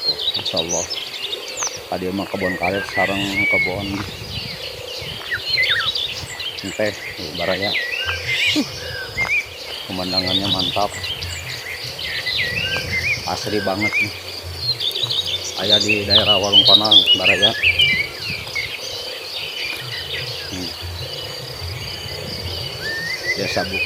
Masya Allah. Tadi mah kebun karet sareng kebun teh baraya. Pemandangannya mantap. Asri banget nih. Aya di daerah Warung Konang baraya. Desa Buk.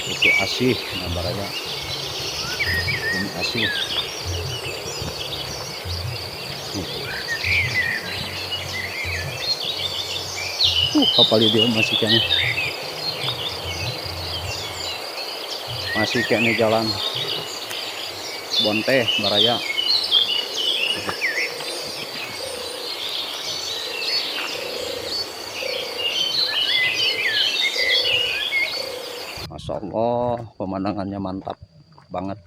Itu asih nah baraya. Ini asih. Kapal dia masih kayaknya. Masih kayaknya jalan Bonte baraya. Masya Allah, pemandangannya mantap banget.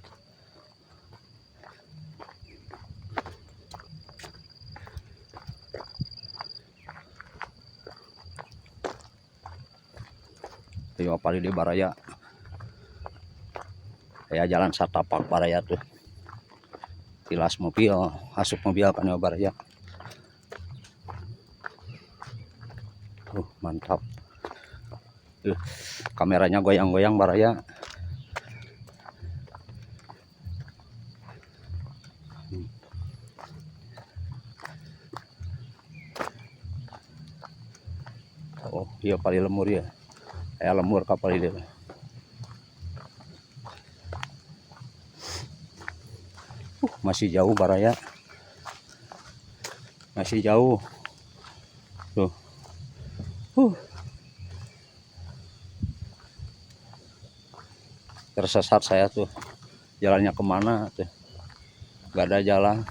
Ayo apali di baraya. Ya jalan satapak baraya tuh. Tilas mobil, asup mobil kan ya baraya. Mantap. Kameranya goyang-goyang baraya. Oh, iya pali lemur ya. Ya lemur kapal ini. Masih jauh baraya. Masih jauh. Tuh. Tersesat saya tuh. Jalannya kemana tuh? Gak ada jalan.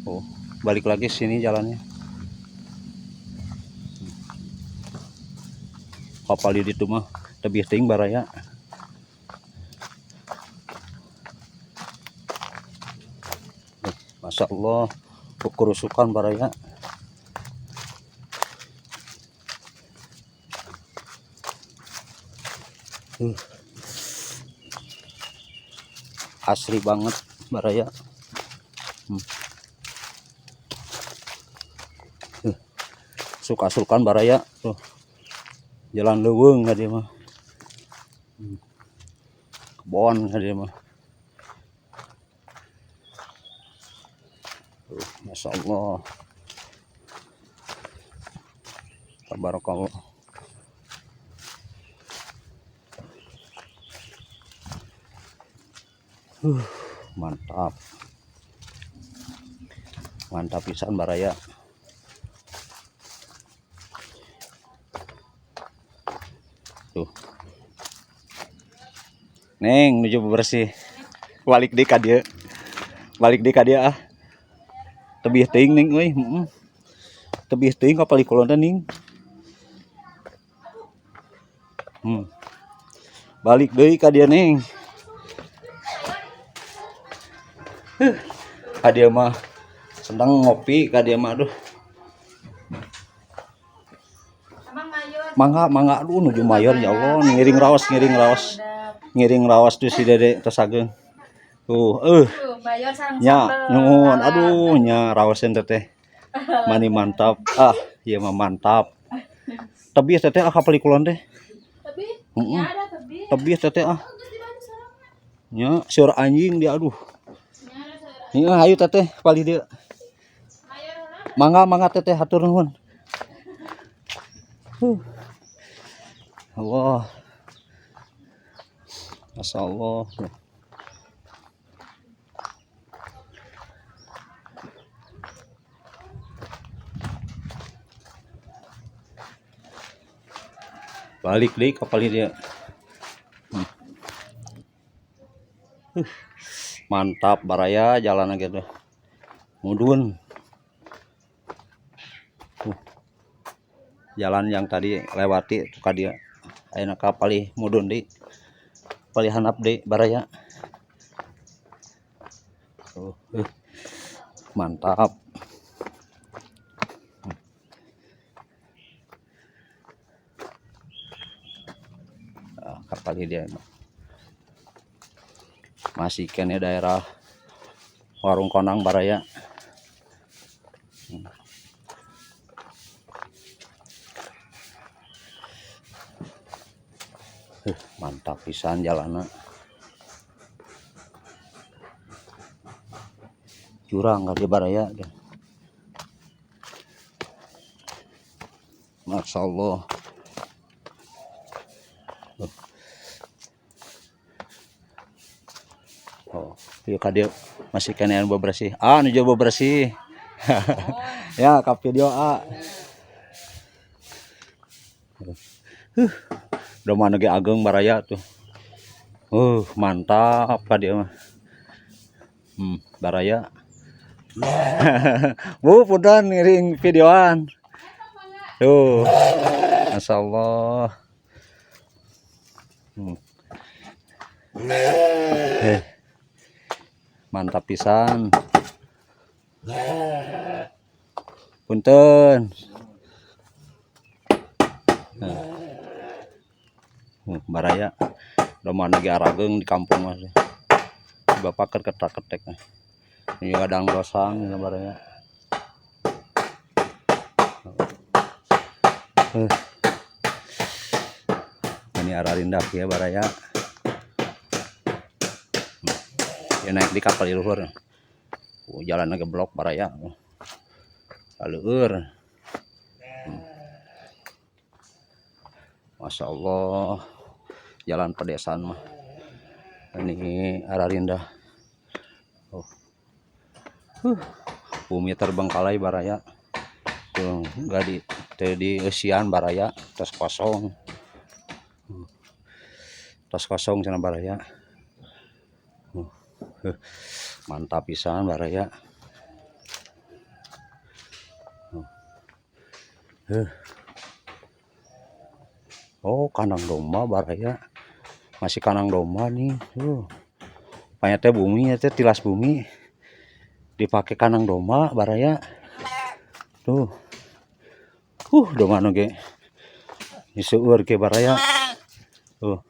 Oh, balik lagi sini jalannya. Kapal di ditu mah tebih teuing baraya. Masya Allah, kerusukan baraya. Asri banget baraya. Suka-sukan baraya tuh. Jalan leuweung ka dieu mah. Kebon ka dieu mah. Masya Allah. Tabarakallah. Mantap. Mantap pisan baraya. Tuh. Neng nuju bebersih. Balik deui ka dieu. Balik deui ka dieu ah. Tebih teuing ning euy, heeh. Tebih teuing ka palih kulon teh ning. Balik deui ka dieu ning. Ka dieu mah seneng ngopi ka dieu mah aduh. Mangga mangga aduh nuju mayor ya Allah ngiring raos ngiring raos. Ngiring raos tuh si Dede tos ageung. Tuh, nya nuhun aduh nya raoseun teteh. Mani mantap. Ah, ieu mah mantap. Tebih teteh ah ka palih kulon teh. Tebih? Heeh. Ya ada tebih. Tebih teteh ah. Nya seur anjing dia aduh. Nya hayu teteh palih dieu. Mangga mangga teteh hatur nuhun. Allah. Masya Allah. Balik deh kapal dia. Mantap baraya jalan gitu. Mudun. Jalan yang tadi lewati tuh ka dia. Ayeuna ka palih mudun deui. Palih handap deui baraya. Mantap. Ah, kapal dia mah. Masih keneh daerah Warung Konang baraya. Mantap pisan jalanna. Curang ka dieu baraya. Masya Allah. Oh, ieu ka dieu masih keneh anu bebersih. Ah, nu jauh bebersih. Ya, ka video ah. Domba nu ge ageng baraya tuh. Mantap ka dieu mah. Baraya. Bu, punten ngiring videoan. Tuh. Masya Allah. Mantap pisan. Punten. Baraya. Domba nu ge arageng di kampung mah. Bapak keur ketak-ketek. Ini kadang gosang ini baraya. Ini ararindah ya baraya. Ya naik di kapal luhur. Oh, jalan geblok baraya. Aleur. Masya Allah. Jalan pedesaan mah. Ini ararindah. Oh. Bumi terbengkalai baraya. Tuh, enggak di teu di eusian baraya, tos kosong. Tos kosong cenah baraya. Mantap pisan baraya. Oh, kandang domba baraya. Masih kandang domba nih. Panya teh bumi teh tilas bumi. Dipakai kandang domba baraya. Tuh. Domba nu ge. Seueur ge baraya. Tuh.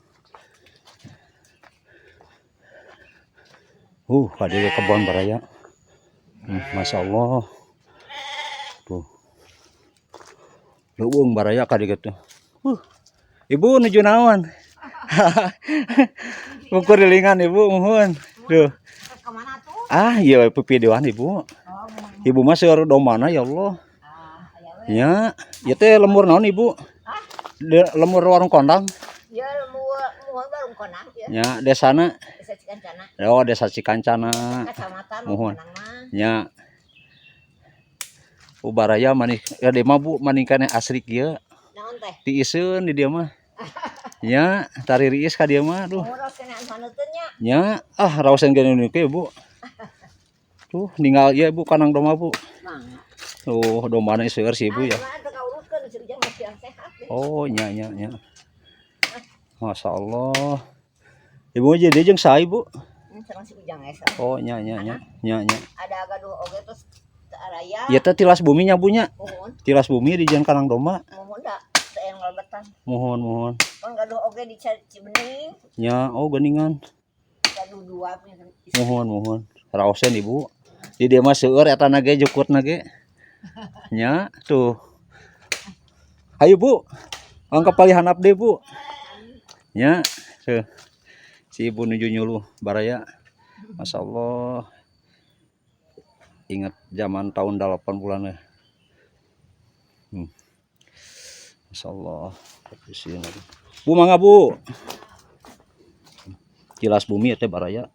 Ka dieu kebon baraya. Masya Allah. Tuh. Leuweung baraya ka dieu tuh. Ibu nuju naon? Ukur dilingan ibu muhun. Tuh. Ah, iya videoan ibu. Ibu mah seueur dombana ya Allah. Ya, ieu teh lemur naon ibu? Lemur Warung Kondang. Ya, lemur Warung Kondang ya. Ya, desana. Desa Cikancana. Oh, desa Cikancana. Kecamatan Muhun. Nya. Baraya manih ya deui mah Bu maning keneh asri kieu. Naon teh? Tiiseun di dieu mah. Nya, taririis ka dieu mah aduh. Nya, ah raoseun geuning kieu Bu. Tuh, ninggal ieu Bu kandang domba Bu. Tuh, dombana seueur si Ibu ya. Oh, nya nya nya. Masya Allah. Ibu jadi jeung saha Ibu? Oh, nya nya nya. Nya nya. Ada gaduh oge terus araya. Ieu teh tilas bumi nya Bu nya. Tilas bumi di jeung kandang domba. Muhun da teu yang lebetan. Muhun muhun. Kan gaduh oge di Cibening. Nya, oh geuningan. Gaduh dua punya. Muhun muhun. Raoseun Ibu. Di dieu mah seueur eta na ge jukutna ge. Nya, tuh. Ayo Bu. Angka palih handap deui Bu. Nya, tuh. Si ibu nuju nyuluh baraya. Masya Allah. Ingat zaman tahun 80-an ya. Masya Allah. Bu mangga Bu. Kilas bumi teh baraya.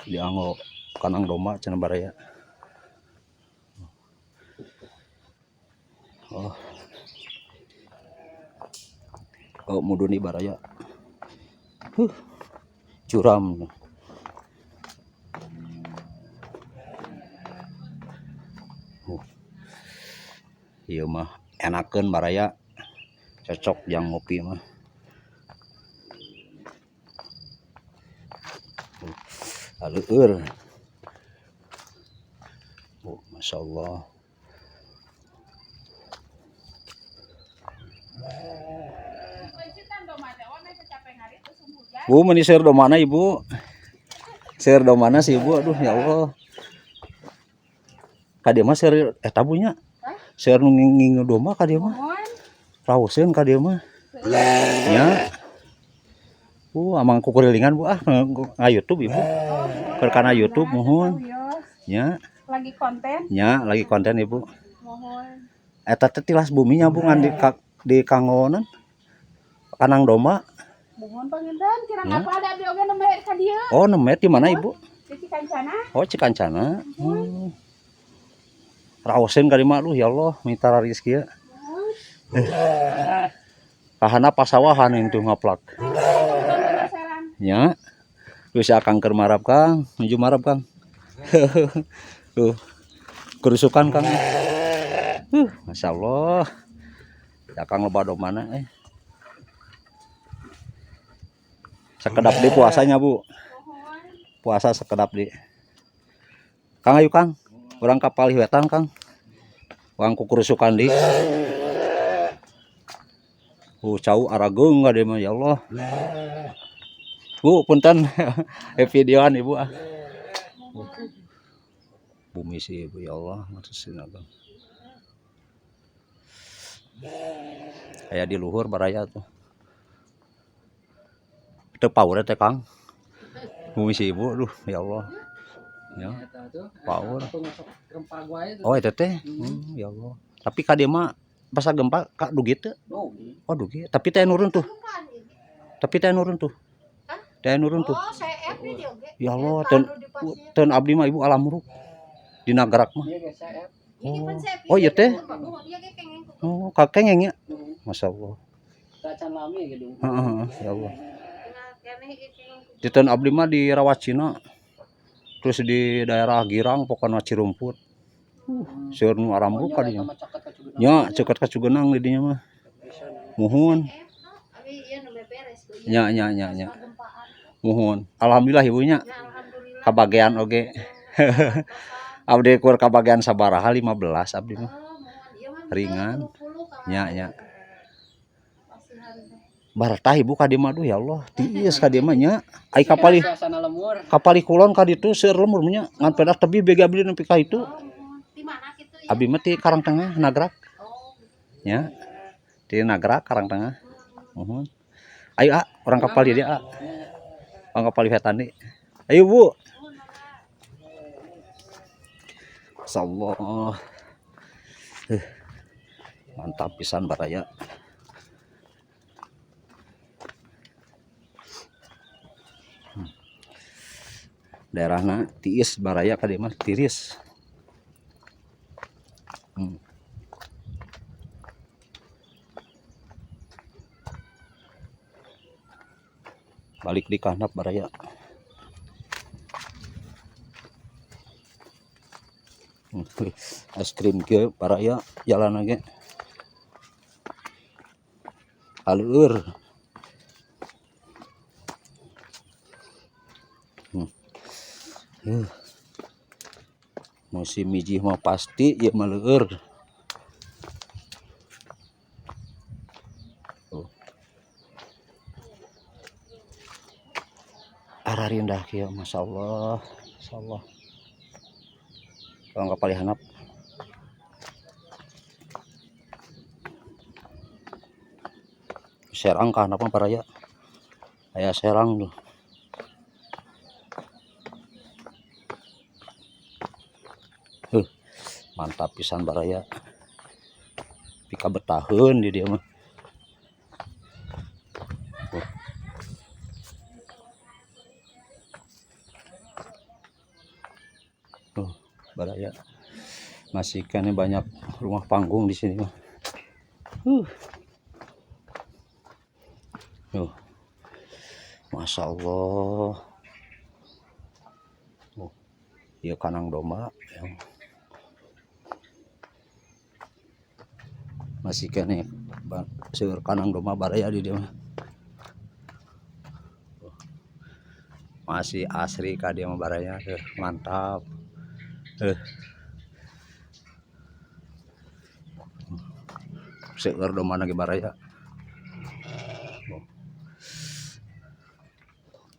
Dianggo kandang domba cenah baraya. Oh. Oh, muduni baraya. Curam. Ieu mah enakeun baraya. Cocok jang ngopi mah. Aleur. Oh, Masya Allah. Bu, meuni seueur domana Ibu? Seueur dombana si ibu, aduh ya Allah. Ka dieu mah seueur eta Bu nya. Seueur nu ngingu domba ka dieu mah. Mohon. Raoseun ka dieu mah. Nya. Amang kukurilingan Bu ah nga YouTube Ibu. Keur kana YouTube muhun. Nya, Lagi konten. Nya lagi konten Ibu. Mohon. Eta teh tilas buminya Bu ngan di kanggonan kandang domba. Mohon panginten kirang Ya. apa ada abdi oge nembe ka dieu. Oh, nembe di mana Ibu? Di Cikancana. Oh, Cikancana. Raoseun ka dieu mah, aduh ya Allah, mitra rezeki ya. Kahana pasawahan itu ngaplak. Penasaran. Nya. Geus akang keur marab Kang, nuju marab Kang. Tuh. Kerusukan Kang. Masya Allah. Ya Kang loba dombana eh. Sakedap di puasanya Bu. Puasa sakedap di. Kang ayo Kang. Urang ka palih wetan Kang. Urang kukurusukan di. Cau arageung ka dieu mah ya Allah. Bu, punten. Videoan Ibu ah. Bumi sih Ibu ya Allah, maksudna Bang. Aya di luhur baraya tuh. Teu paur teh Kang. Bumi si Ibu, aduh ya Allah. Ya, paur. Oh, eta teh. Ya Allah. Tapi ka dieu mah pas gempa ka dugi teu? Oh, dugi. Tapi teh nurun tuh. Tapi teh nurun tuh. Teh nurun tuh. Oh, saya di dieu ge. Ya Allah, ten abdi mah Ibu alam muruk. Dina gerak mah. Oh, oh iya teh. Oh, kakengeng ya. Masya Allah. Heeh, ya Allah. Di ten abdi mah di Rawacina. Terus di daerah Girang pokokna Cirumput. Seueur nu arambuk ka dinya. Nya, ceukat ka Cugenang di dinya mah. Muhun. Nya nya nya nya. Muhun. Alhamdulillah ibunya kabagean oge. Abdi kur kabagean sabaraha 15 abdi mah. Ringan. Nya nya. Baratah ibu ka dieu mah, aduh ya Allah, tiis ka dieu mah nya. Ai kapalih kapalih kulon ka ditu seueur lemur nya, ngan pedah tebih bege abdi nepi ka itu. Abdi mah ti Karang Tengah, Nagrak. Nya. Ti Nagrak Karang Tengah. Muhun. Ayo ah, urang kapalih dieu ah. Urang kapalih wetan deui. Ayo Bu. Masyaallah. Mantap pisan baraya. Daerahna tiis baraya ka dieu mah tiris. Balik di kahandap baraya. Es krim ke baraya jalan lagi. Alur. Musim mijih mah pasti ya mah leueur. Tuh. Ararindah kieu masyaallah, masyaallah. Urang ka palih handap. Serang ka handap mah baraya. Aya serang tuh. Mantap pisan baraya. Pika betaheun di dieu mah. Tuh. Tuh, baraya. Masih kan banyak rumah panggung di sini mah. Tuh. Masya Allah. Oh, ieu kandang domba. Masih keneh seueur kandang domba baraya di dieu mah. Masih asri ka dieu mah baraya, mantap. Seueur domba lagi baraya.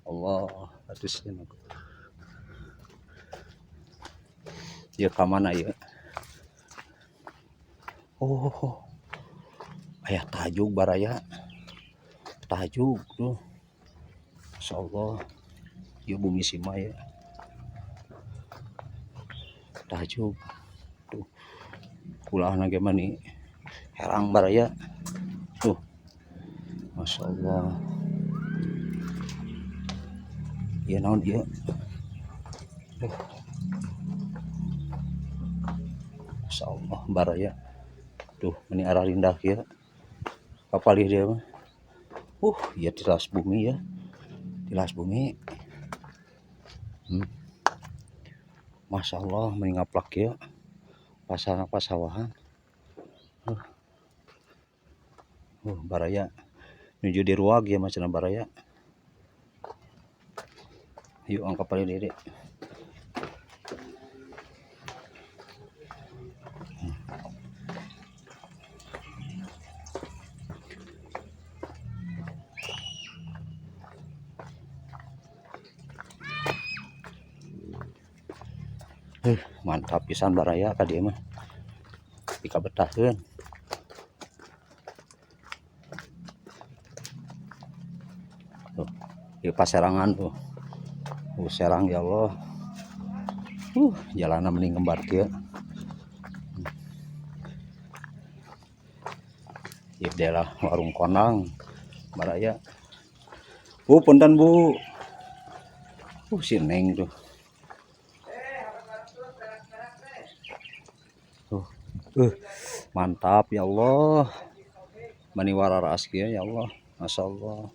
Allah, atuh. Ieu ka mana ieu? Oh. Aya tajug baraya. Tajug tuh. Masyaallah. Ieu bumi sima ya. Tajug. Tuh. Kulahna ge mani herang baraya. Tuh. Masyaallah. Ieu naon ieu? Masyaallah baraya. Tuh, meni ararindah kieu. Kapalih dia mah. Ieu tilas bumi ya. Tilas bumi. Masyaallah meni ngaplak kieu. Pasana pasawahan. Baraya nuju diruag ya macana baraya. Yuk angkat paling diri. Mantap pisan baraya ka dieu mah. Dikabetahkeun. Tuh, di paserangan tuh. Serang ya Allah. Jalanan mending kembar kieu. Ieu daerah warung Konang baraya. Bu, punten Bu. Si Neng tuh. Mantap ya Allah. Mani wararaas kieu ya Allah. Masyaallah.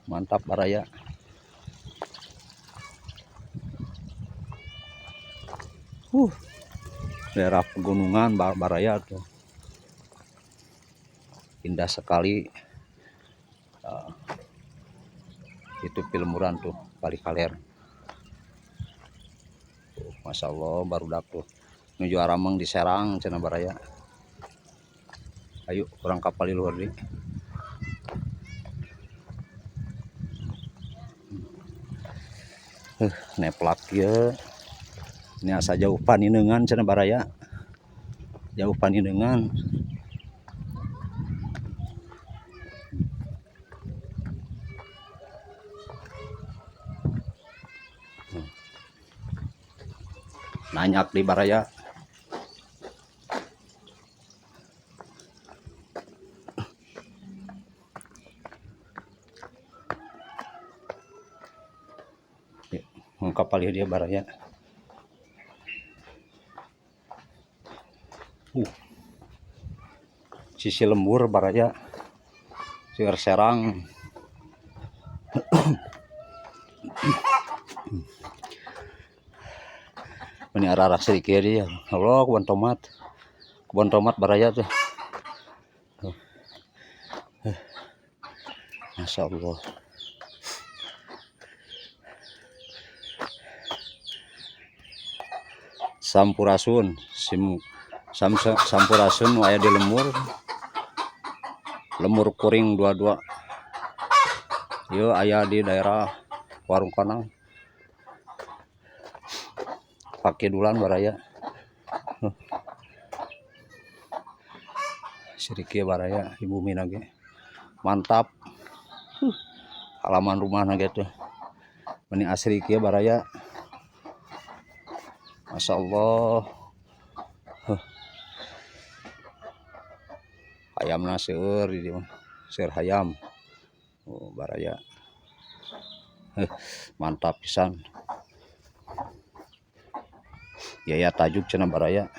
Mantap baraya. Daerah pegunungan baraya tuh. Indah sekali. Itu Pilmuran tuh, Bali Kaler. Tuh, Masya Allah, barudak tuh. Nuju arameng di Serang, cenah baraya. Ayo, kurang kapal di luar nih. Neplak ya. Ini asa jauh paninengan cenah baraya. Jauh paninengan. Nanyak di baraya. Kapal dia baraya. Sisi lembur baraya. Seueur serang. Ini arah-arah sedikit dia. Allah, kebun tomat. Kebun tomat baraya tuh. Tuh. Masya Allah. Sampurasun, sim, sam, sampurasun aya di lemur. Lemur kuring dua-dua. Yo aya di daerah Warung Konang. Pakidulan baraya. Huh. Siriki baraya ibu minage. Mantap. Huh. Halaman rumah nage tuh. Meni asri kieu baraya. Masya Allah. Huh. Ayamna seueur di dieu mah. Seueur hayam. Oh, baraya. Huh, mantap pisan. Ya ya tajuk cenah baraya.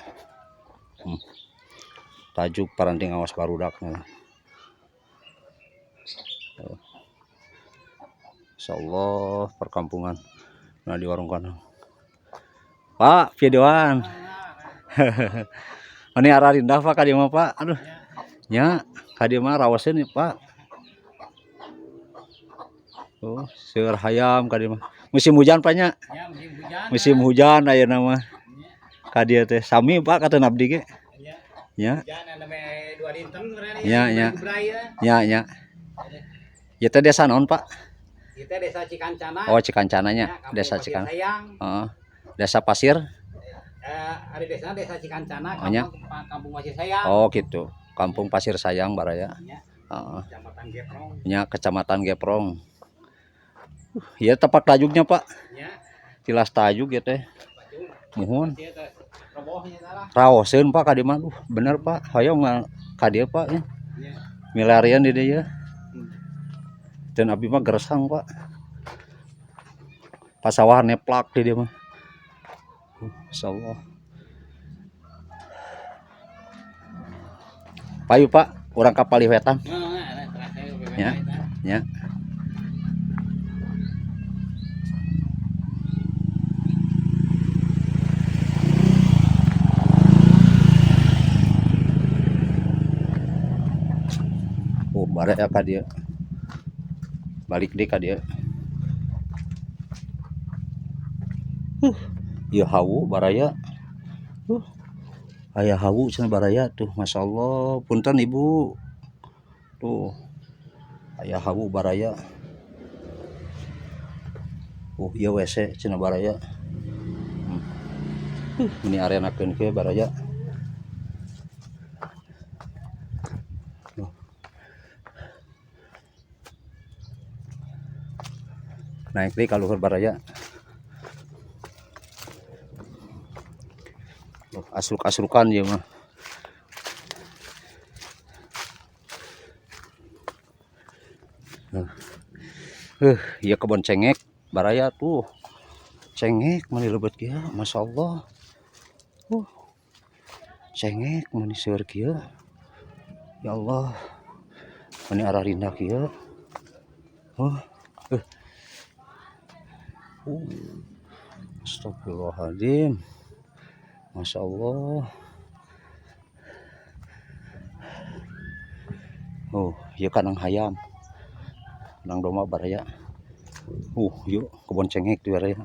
Tajuk paranting awas barudakna. Oh. Masya Allah perkampungan. Nah di warung Konang. Pak, videoan. Ini arah rindah Pak ka dieu mah Pak. Aduh. Nya, ka dieu mah rawaseun ya Pak. Oh, seueur hayam ka dieu mah. Musim hujan Pak nya? Ya, musim hujan. Musim hujan ayeuna mah. Ka dieu teh sami Pak kata abdi ge. Ya. Nya. Jangan namanya dua dinten sebenarnya. Nya, nya. Brai ya. Nya, nya. Ieu teh desa naon, Pak? Kita desa Cikancana. Oh, Cikancananya, Ya, kampung desa Pasir Cikan. Sayang. Heeh. Desa Pasir. Ada desa desa Cikancana, Oh, nya. kampung kampung Pasir Sayang. Oh, gitu. Kampung Pasir Sayang baraya. Ya, Heeh. Kecamatan Geprong. Nya Kecamatan Geprong. Ieu tepak tajugnya, Pak. Ya, Tilas tajug ya teh. Bajung. Muhun. Ieu teh robohnya salah. Raoseun Pak ka dieu mah. Bener Pak. Hoyong mah ka dieu Pak ya. Ya. Milarian di dieu. Dan abi mah gersang Pak. Pasawahan neplak di dieu mah. Insyaallah. Payu Pak, urang ka palih wetan. Nah, terakhir Ya. Ya. Oh, barek ya ka dieu. Balik deh ka dieu. Ieu hawu baraya. Aya hawu cenah baraya tuh, masyaallah. Punten Ibu. Tuh. Aya hawu baraya. Ieu WC cenah baraya. Ini arenakeun kieu baraya. Tuh. Naik deui ka luhur baraya. Tuh, asruk-asrukan ieu mah. Ieu kebon cengek baraya tuh. Cengek mani lebet kieu, masyaallah. Cengek mani seueur kieu. Ya Allah. Mani ararinda kieu. Astagfirullahaladzim. Masya Allah. Oh, ieu kanang hayam. Kanang domba baraya. Yuk kebon cengek di baraya.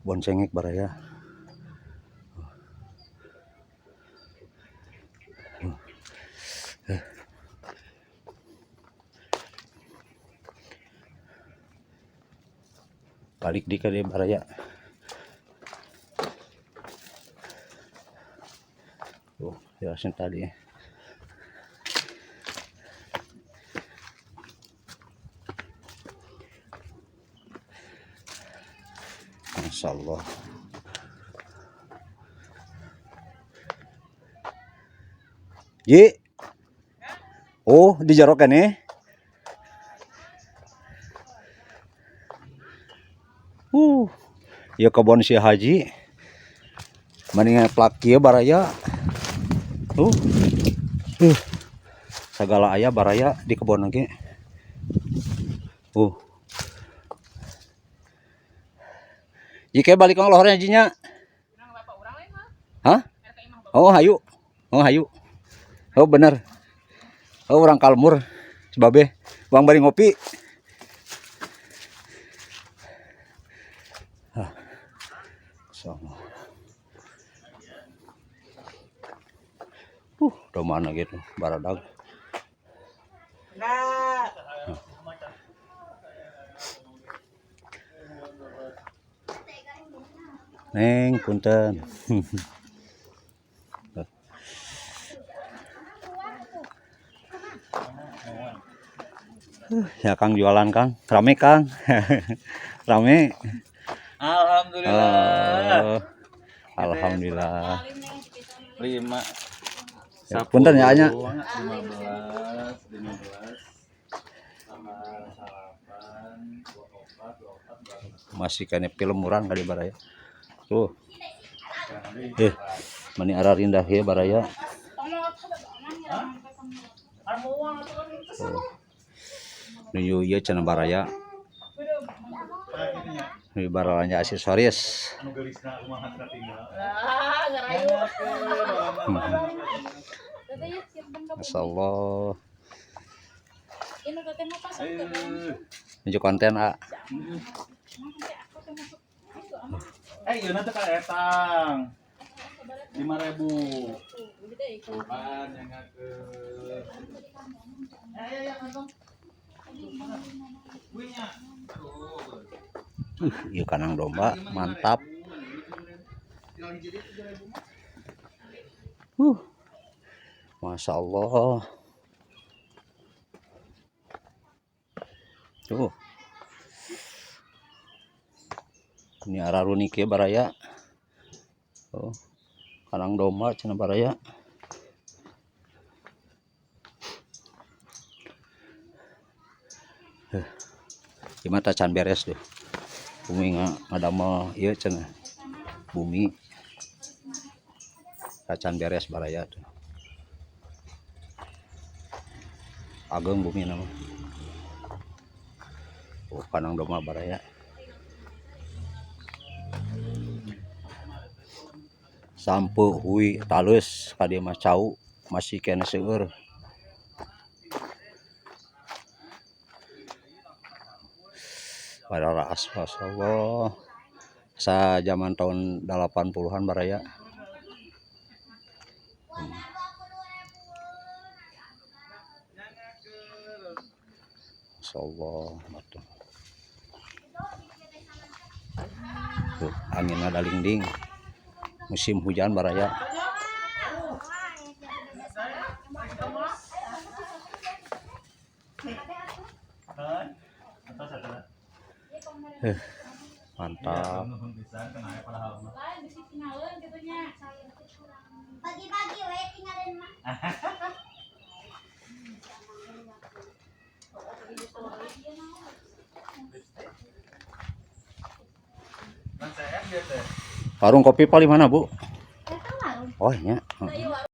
Kebon cengek baraya. Balik di ke baraya. Tuh, jelasin tadi. Masya Allah. Ji. Oh, di jero keneh. Ya kebon si Haji. Mendingan plak kieu baraya. Tuh. Segala aya baraya di kebon oge. Jika balik ke lohornya jinya. Hah? Oh, hayu. Oh, hayu. Oh, bener. Oh, orang kalmur. Sebabe, bang bari ngopi. Ah. Sama. Udah mana gitu, baradag. Nah. Neng, punten. Ya Kang jualan Kang, rame Kang. Rame. Alhamdulillah. Oh, alhamdulillah. 5. Ya, punten ya Anya. 15, 15 sama 8, 24, 24, Masih kene film urang kali baraya. Tuh. Mani ararindah ieu baraya. Tuh. Nuju ieu cenah baraya. Nuju baralanja aksesoris. Anu geulisna kumaha tinggal. Ah, ngerayu. Masyaallah. Nuju konten A. Ieu teh ka etang. 5.000. Bukan yang ke. Ya kantong. Kuenya. Aduh. Ieu kandang domba mantap. Masya Allah. Tuh. Ini ararunik ya baraya. Oh. Kandang domba cenah baraya. Huh. Gimana can beres tuh. Bumi ngadamel ieu cenah. Bumi. Can beres baraya tuh. Ageng bumi nama. Oh, kandang domba baraya. Sampeu hui talus ka dieu mah cau masih keneh seueur. Pararaas masyaallah. Sa zaman tahun 80-an baraya. Masyaallah atuh. Tuh, anginna dalingding. Musim hujan baraya. Mantap. Lain bisi tinggalin kitu nya. Bagi-bagi we tinggalin mah. Warung kopi paling mana, Bu? Eta warung. Oh, nya. Heeh.